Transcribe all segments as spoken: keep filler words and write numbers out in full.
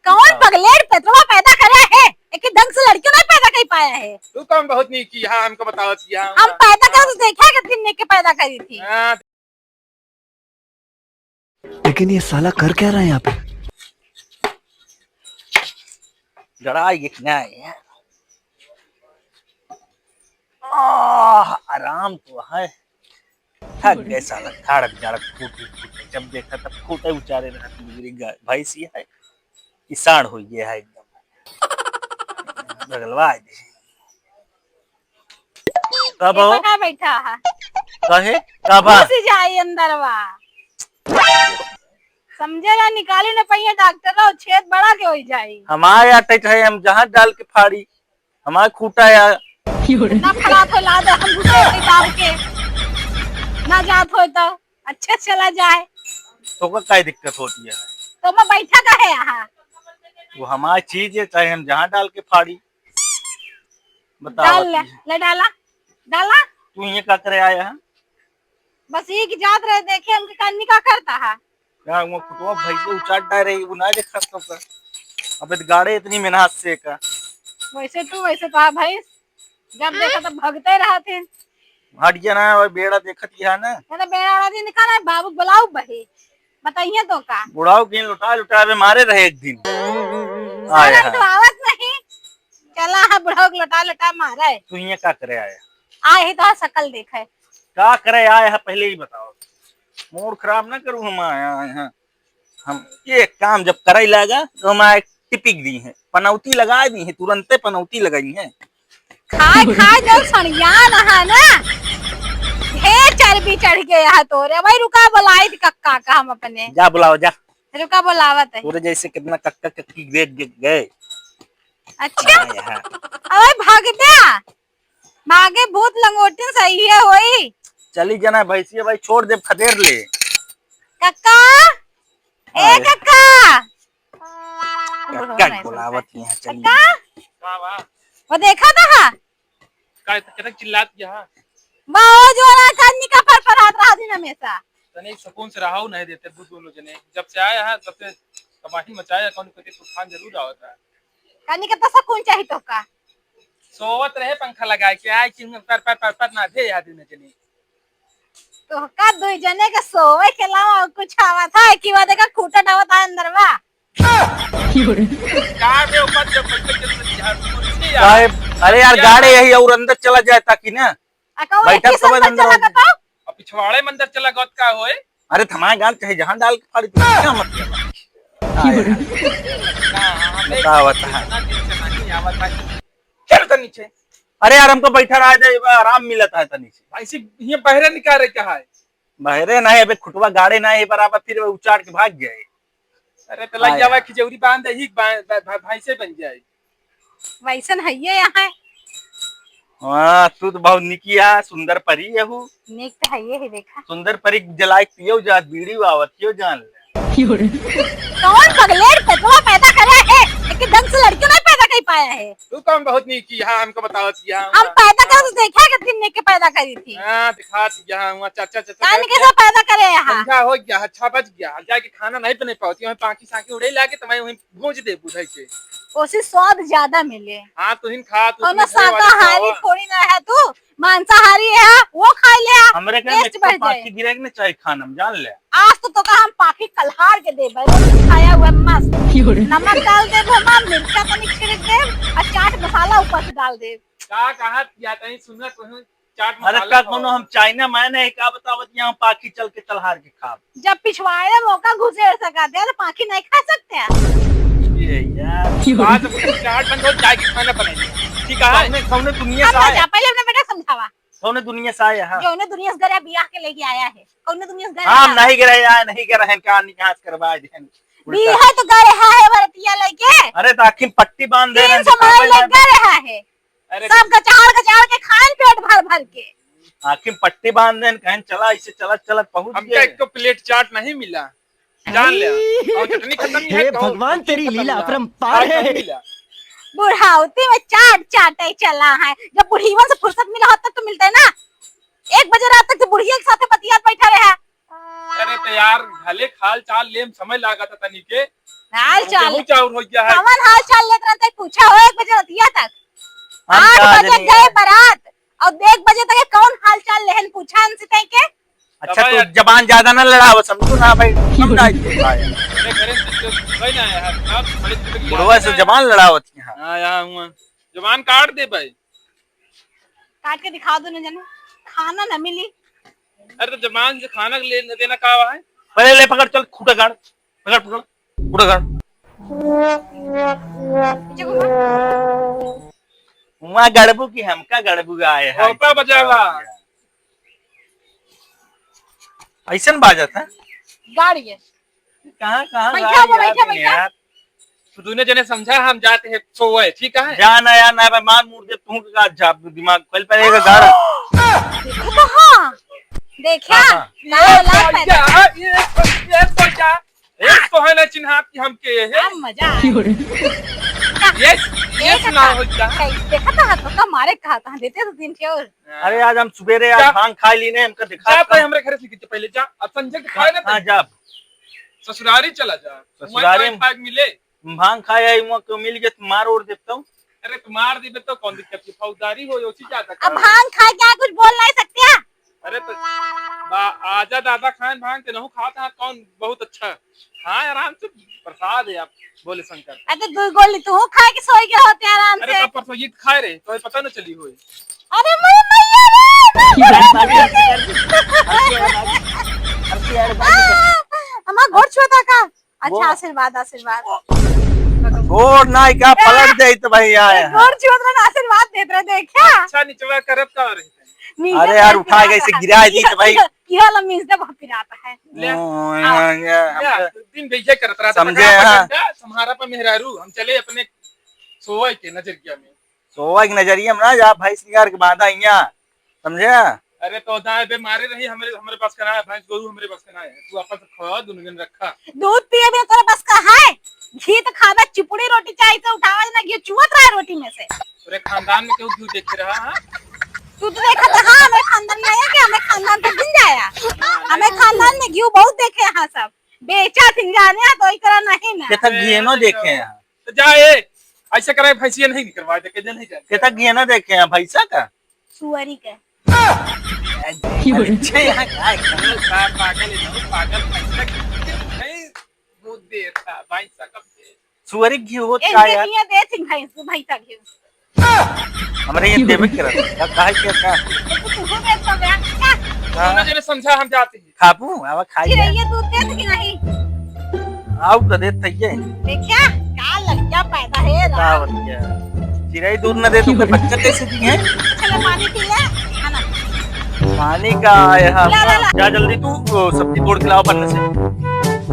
कौन हाँ। पगलेट पेटवा पैदा करे है? एक ढंग से लड़कियों नहीं पैदा कर पाया है। तू कौन बहुत नीची है, हमको बतावत किया हम पैदा कर तो देखा कि दिन ने के पैदा करी थी। हाँ। लेकिन ये साला कर क्या रहा है यहाँ पे? लड़ाई एक न्याय है। आह, आराम तो है। थक गए साला, झाड़क झाड़क फूट फूट, जब देखा तब फूटे उचारे रहत बिजली गा-, भैंसी है कि साँड़ हो गया है एकदम। बगलवा दे। कब हो? का बैठा है? कहे? कब आ? घुस जाई अंदरवा। समझे ना, निकाली ना पहिया डॉक्टर रहो, छेद बड़ा के होई जाई। हमारे आटे चाहे हम जहाँ डाल के फाड़ी, हमारे खूटा या ना फड़ा तो ला दे, हम घुसे के डाल के ना जात हो तो अच्छा चला जाए। तो का काहे दिक्कत होती है? तो मैं बैठा का है यहाँ? वो हमारी चीज है, चाहे हम जहाँ डाल के फाड़ी। बताओ डाल ले, आप। ले डाला, डाला। तू ये का करे आया है? बस ये कि जात रहे देखे हमके कानी का करता है। का वो कुटवा भैंसे उचाट डाल रही, वो ना देखा तो का। अबे तो गाड़े इतनी मेहनत से का। वैसे तू, वैसे तो हाँ भैंस, जब देखा तब भगते रहत है। हट गया ना, वो बेड़ा देखत ही है ना। अरे बेड़ा वाला दिन का ना, बाबू बुलाऊ बहे, बताइए तो का। बुढ़ाऊ के लुटा लुटा बे मारे रहे एक दिन। आया साला है। तो आवत नहीं, चला है बुढ़ाऊ के लुटा लुटा मारे। तू ये का करे आया? आए ही तो शकल देखे। का करे आए है, पहले ही बताओ। मूड खराब ना करूँ, हम आए, आए हैं। हम ये काम जब करे लागा, तो हम आए टिपिक दी हैं, पनौती लगा दी हैं, तुरंते पनौती लगाई हैं। खाए, खाए जब सड़ियान है ना, ढेर चर्बी चढ़ गया है तोरे। भाई रुका, बुलाई थी कक्का का हम अपने। जा बुलाओ, जा। रुका, बुलावत है। तोरे जैसे कितना कक्का कक्की देख के गए। अच्छा? हाँ, यहाँ। अबे भाग जा। भागे भूत लंगोटिन सही है होई। चली जना भैंसिया भाई, छोड़ देब, खदेर ले। कक्का, ए अरे। कक्का। कक्का के बुलावत यहाँ चली। कक्का। का बा? वो देखा था? का इत-, केतक चिल्लात किया है? बा, ओ जोरा कानी का पर पर हाथ रहा दिन हमेशा। तने एक सुकून से रहाऊ नहीं देते दू दोनों जने। जब से आया है, तब से तबाही मचाया, कौन कहते तूफान जरूर आवता है। कानी का तो सुकून चाहिए तो का? सोवत रहे पंखा लगाए के, आए कि पर, पर, पर, पर ना दे याद न जनी। तो का दुई जने के सोवे के अलावा और कुछ आवत है कि वो देखा खूटा डावत है अंदर बा? का बे ऊपर जब बैठ के तुम यार, तुम उनसे यार। साहेब, अरे यार, यार। गाड़े यही और अंदर चला जाए ताकि ना। आ, कहूँ बैठक एक ही समझ संगत अंदर चला हो। गता? अब पिछवाड़े में अंदर चला गत का होए? अरे थमाए गाल चाहे जहाँ डाल के फाड़ी, तुम क्या मतलब? ना, हमें बताओ, बताओ। इतना दिल से नहीं आवत है। चल तो नीचे। अरे यार, हमको बैठा रहा जाए, आराम मिलता है तनी से। भाई सी, ये बहरे निकाल रहे क्या है? बहरे ना है, अबे खुटवा गाड़े ना है बराबर, फिर उचाड़ के भाग गए। अरे तो लग आया। जावा खिजौरी बांध दे, ही बा-, बा-, भा-, भाई से बन जाए। वैसन है ये यहाँ। हाँ, तू तो बहुत निकी है, सुंदर परी है हु। निक तो है ये ही देखा। सुंदर परी जलाए पियो जात, बीड़ी आवत क्यों जान ले। कौन पगलेट पेटवा पैदा करे है? एक ढंग से लड़कियों नहीं पैदा कर पाया है। तू कौन बहुत निकी है, हमको बतावत किया। हम पैदा कर तो देखा कि दिन ने के पैदा करी थी। हाँ, दिखा दिया, हाँ, वहाँ चाचा, चाचा कान करके। कैसे पैदा करे यहाँ? संझा हो गया, अच्छा बज गया, जाके खाना नहीं बने पावती, वहीं पाकी साकी उड़े लागे, तो मैं वहीं भूंज दे बुझाई के। ओसे स्वाद ज्यादा मिले। हाँ, तुहिन खा, तू कौनो अपने घर वाले शाकाहारी खावा। थोड़ी ना है तू, मांसाहारी है, वो खा ले, हमरे घर में taste एक तो बढ़ जाए। पाखी गिरे के ना चाहे खाना में, जान ले। आज तो तोका हम पाखी कल्हार के देबे, रोटी खाया हुआ मस्त। क्यों रे? नमक डाल देब हम, मिर्चा तनी छिड़क देब, और चाट मसाला ऊपर से डाल देब। का कहा या तनी सुनत हो, चाट अरे मसाला का खाओ। कोनो हम चाइना मैन है, का बतावत यहाँ पाखी चल के तलहार के खाब। जब पिछवाड़े मौका घुसेड़ सका थे, तो पाखी नहीं खा सकते हैं? ये यार। आज हम चाट बंद हो, जाके खाना बनाइए। ठीक है? कौने, कौने दुनिया अब से ना आए? जा, पहले अपने बेटा समझावा। कौने दुनिया से आए हैं? जो उन्हें दुनिया से गरे बियाह के लेके आया है। कौने दुनिया से गरे हाँ, आया? नहीं गरे आए, नहीं गरे हैं, कहानी कहाँ से करवा दे हैं। बियाह तो गरे है, है बरतिया लेके। अरे तो आखिर पट्टी बांध दे तीन रहे हैं, सौ तो माइल काबे लग जाए? गरे है। अरे सब गचार गचार के खान पेट भर भर के। आँखी में पट्टी बांध देन, कहन चला, इसे चलत चलत पहुँच हमका गए। एक तो प्लेट चाट नहीं मिला, जान ले। अरे! और चटनी खत्म ही है, हे तो भगवान, सब्जी तेरी खत्म लीला हुआ। अपरंपार चाट है। नहीं मिला। बुढ़ावती में चाट चाटे चला है, जब बुढ़ीवन से फुर्सत मिला होता तो मिलते ना। एक बजे रात तक तो बुढ़िया के साथे बतियात बैठा रहा। अरे तो यार, भले खाल चाल लेम समय लागा था तनी के, हाल चाल। गेहूं चाउर हो गया है। कवन हाल चाल लेत रहते, पूछा हो एक बजे रतिया तक। हम आठ का बजे जानी गए है। बारात, और एक बजे तक कौन हाल चाल लेहन पूछा हमसे तय के? अच्छा, तब तू यार जबान ज्यादा ना लड़ाव, समझू ना भाई, हम ना आइए। अरे घरे से तो कोई ना आया है। आप बड़े बुजुर्ग बुढ़वा से आदमी हैं। जबान लड़ावत हैं। हाँ, यहाँ हुआ। जबान काट दे भाई। काट के दिखा दो ना जना, खाना ना मिली। अरे तो जबान से खाना के लेना देना का है? पहले ले पकड़, चल खूटा गाड़, पकड़, पकड़, खूटा गाड़। पीछे घुमा। वहाँ गड़बू की हमका गड़बू आए हैं। होता बजावा। ऐसन बाजत है? गाड़ी है। कहाँ, कहाँ बैठा गाड़ी हुआ, आ बैठा, गई बैठा। यार? तू दोनों जने समझा, हम जाते हैं सोए, ठीक है? जा ना यार, ना भाई, मार मुड़ दे तू का जा, दिमाग कल पड़ेगा गाड़ा। देखो तो हाँ, देखा? हाँ, हाँ। ना औलाद पैदा। ये, ये, ये तो क्या? एक तो है ना चिन्हात कि हमके ये है। अब मजा आया। ये, ये एक सुनाओ था। हो क्या? देखा था, तो का मारे कहा था, देते तो तीन ठे और। अरे आज हम सुबेरे आज जा। भांग खा ली ने, हमका दिखा जा था। भाई, हमरे घर से कितने पहले जा, अब संजय के खाए ना हाँ, तब। जा। ससुरारी चला जा, ससुरारी वहाँ में। खाए मिले। भांग खाए आई, वहाँ क्यों मिल गए, तो मार ओढ़ देता हूँ। अरे तो मार देबे तो कौन दिक्कत है, फौजदारी हो, उसी ज्यादा अब काम। भांग खाए क्या कुछ बोल नहीं सकते हैं? अरे तो बा-, आजा दादा खान भांग के नहु खात है, कौन बहुत अच्छा। हाँ, आराम से प्रसाद है आप बोले शंकर। अरे तो दो गोली तू खाए के सोई के होते आराम अरे से। तब परसों ईद खाए रहे, तो पता न चली होई। अरे मोरे मैया रे, हमार गोड़ छुआ था का? अच्छा, वो आशीर्वाद, आशीर्वाद। गोड़ ना, क्या ए, पलट जाई तो भाई, आए ए, हैं। गोड़ छुअत रहे, आशीर्वाद देत रहे, देखा? अच्छा, निचवा करब का रहे? नीचे अरे यार, उठा के इसे गिरा दी तो भाई। ये वाला मींस दे बहुत पिराता है। ले, ओ, आ, हाँ, ये ले, हमसे दिन भैया करत रहा था, समझे, पकड़ा हाँ। पकड़ा, तुम्हारा पर मेहरारू, हम चले अपने सोए के नजरिया में। सोए के नजरिया में ना जा, भैंस निकाल के बांधा हियाँ। समझे? अरे तो दाएं बे मारे रही, हमरे, हमरे बस का ना है, भैंस गोरू हमरे बस का ना है। तू अपन से खवा, दोनों जन रखा। दूध पिए भी तोरे बस का है? घी तो खावे, चिपुड़ी रोटी चाही तो उठावे ना, घी चुवत रहे रोटी में से। तोरे खानदान में केहू घी देखे रहा, हाँ? तू तो देखा था, हाँ, हमें खानदान में आया क्या? हमें खानदान तो दिन जाया। हमें खानदान में घी बहुत देखे हैं सब। बेचा थिन जाने, तो इकरा नहीं ना। केतना घी न देखे हैं। तो जा ए, ऐसे करे भैंसिया नहीं निकलवा दे, के नहीं जाने। केतना घी न देखे हैं भैंसा का? सुअरी के। अच्छा, यहाँ का है? पागल, पागल है, पागल, पागल, पैसा कितने नहीं, वो दे था, भाई साहब दे। सुअरी घी होत का इनके यार? घी दे थी भाई, भाई का घी। हमरे ये देवे के रहता, का, काहे के का? तो तू हो गया तो क्या? हाँ। ना जने समझा, हम जाते हैं। खाबू, आवा खाई ले। चिरैया दूध देत कि नहीं? आउ तो देत है ये। देखिया, का लड़किया पैदा है, का राम। बतिया? चिरई दूध न दे तो फिर बच्चा कैसे दी है? चलो पानी पी ले, खाना। पानी का आया है? ला, ला, ला। जा जल्दी तू, ओ, सब्जी तोड़ के लाओ बन्ने से।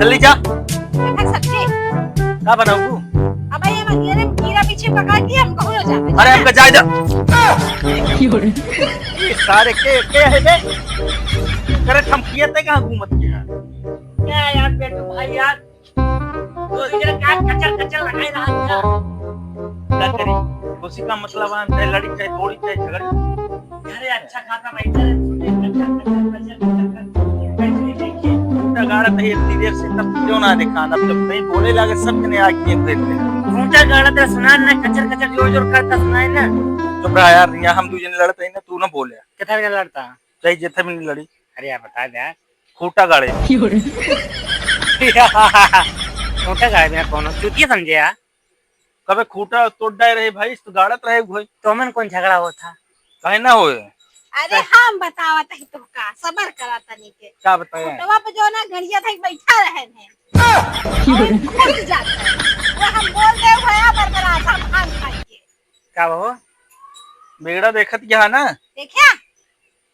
जल्दी जा। देखा सब्जी। का बनाऊ तू? अबे ये मत, ये रे, कीड़ा पीछे पकड़ के हम कहूँ जाते हैं। अरे हमका जाए जा। ये सारे के, के है बे? करे थमकिया ते कहाँ घूमत के है? क्या यार बेटू भाई यार, तो इधर का कचर कचर लगाए रहा था। का करी? उसी का मतलब है, चाहे लड़ी, चाहे तोड़ी, चाहे झगड़ी। अरे अच्छा खासा बैठा है, सुने, कचर, कचर, कचर, कचर, कचर, बैठ के देखिए। खूंटा गाड़त है इतनी देर से, तब क्यों ना दिखान? अब जब नहीं बोले लागे, सब जने आग किए देख ले। खूंटा गाड़त है, सुना ना, कचर, कचर, जोर, जोर करता सुनाए ना। चुप रहा यार, यहाँ हम दू जने लड़त है ना, तू ना बोले। कितना जने लड़ता? चाहे जितना भी लड़ी। अरे यार, बता दे यार। खूंटा गाड़े। खूंटा गाड़े बिना कौनो चूतिया समझे यार। कबे खूंटा तोड़ डाए रहे भाई, तो गाड़त रहे भाई। तो मन कौन झगड़ा होत था? काहे ना होए? अरे हम बतावत ही तो का, सबर करा तनी के। का बताए? खूंटवा पे जो ना गड़िया था बैठा रहे हैं। और घुस जाता है। वो हम बोल दे भया बरबरात हम भांग खाई के। का हो? बेड़ा देखत क्या ना? देखा?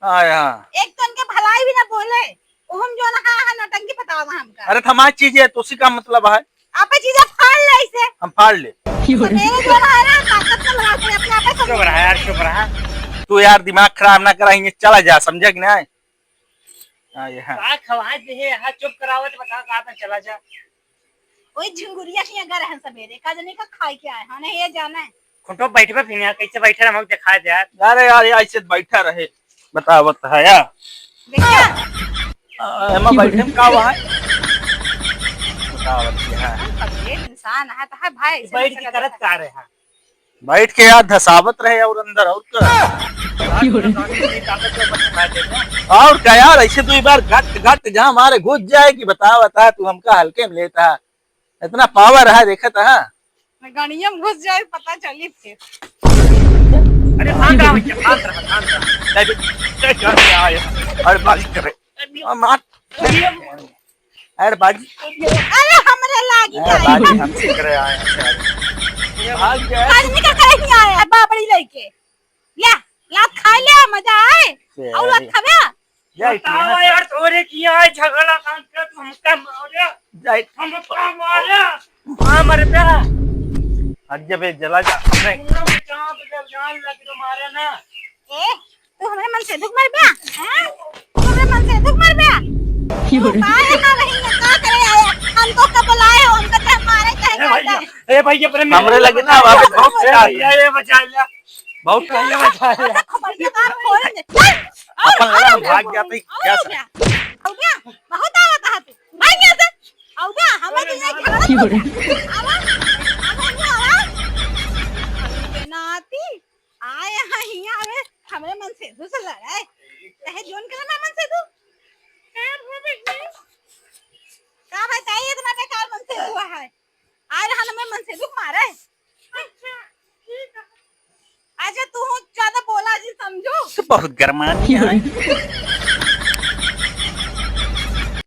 हाँ, हाँ। एक तो इनके भलाई भी ना बोले, ओहम जो ना, हाँ, हाँ, नौटंकी बतावा हमका। अरे, थमार चीज है, तो उसी का मतलब है। आप चीजें फाड़ ले इसे। हम फाड़ ले। तो मेरे जो ना है ना, ताकत ना लगा के अपने आप ही चुप रहा यार, चुप रहा। तू यार दिमाग खराब ना करा, ये चला जा, समझा कि नहीं? हाँ, ये हाँ। का खवाए दे है, हाँ, चुप करावत बता, का अपन चला जा। ओए झिंगुरिया के यहाँ गए रहन सवेरे, का जाने का खाए के आए, हाँ, नहीं, ये जाना है। खुंटो बैठबे फिर यहाँ, कैसे बैठे रहे, हमको दिखाए दे यार। अरे यार, ये ऐसे बैठा रहे, बतावत है यार। देखा? आ, एमा बैठे में का हुआ है? का होत है? हम कबीर इंसान है, तो है भाई, ऐसे बैठ कैसे के करत करत है? का रहे हैं? बैठ के यार धसावत रहे और अंदर और का। और का यार, ऐसे दुई बार गट गट जहाँ मारे घुस जाए कि बता बता, तू हमका हल्के में लेता। इतना पावर है, देखत है। गणिया में घुस जाए, पता चली फिर। अरे हाँ, का भैया, हाँ, हाँ, हाँ, हाँ। अरे बाजी करे। आ, मार। अरे बाजी। अरे हमरे लागी अरे जाए। बाजी, हमसे करे आए हैं। ये भाग गया। आदमी का करे नहीं आए, बाबड़ी लेके। ले, लात खा ले, मजा आए। अरे। और लात खावे? जाए तू बताओ यहाँ से। यार, तोरे किया है झगड़ा कांड का, तू हमका मारे। जाए। हमका मारे। हाँ, मर गया। हट जा बे, जला जा। नहीं। पूरा में चाप जब जान लग तो मारे ना। ए, तू हमरे मनसेधु के मरब्या? हैं? तू हमरे मनसेधु के मरब्या? क्यों रे? तू का यहाँ रही है? का करे आया? हमको कब बुलाए हो? हमको चाहे मारे, चाहे ए भैया, ए भैया, प्रेम हमरे लगे ना, अब बहुत ए भैया, ये बचा लिया। बहुत भैया, बचा लिया। खबर के बात खोल दे। चल, अपन लगा, हम भाग जाते हैं। और क्या हो गया? हो गया? बहुत आवत है तू। भाग यहाँ से। आओ ना, हमारे लिए झगड़ा क्यों रे? आवा, आवा, आवा। हमरे नाती, आए हैं हियाँ, अबे, हमरे मनसेधु से लड़ाए। कहे जोन के ना मनसेधु। का बताइए, इतना बेकार मनसेधु है। आए रहन हमरे मनसेधु के मारे। अच्छा, ठीक है। अच्छा, तू ज्यादा बोला जी समझू। तो बहुत गरमानी है।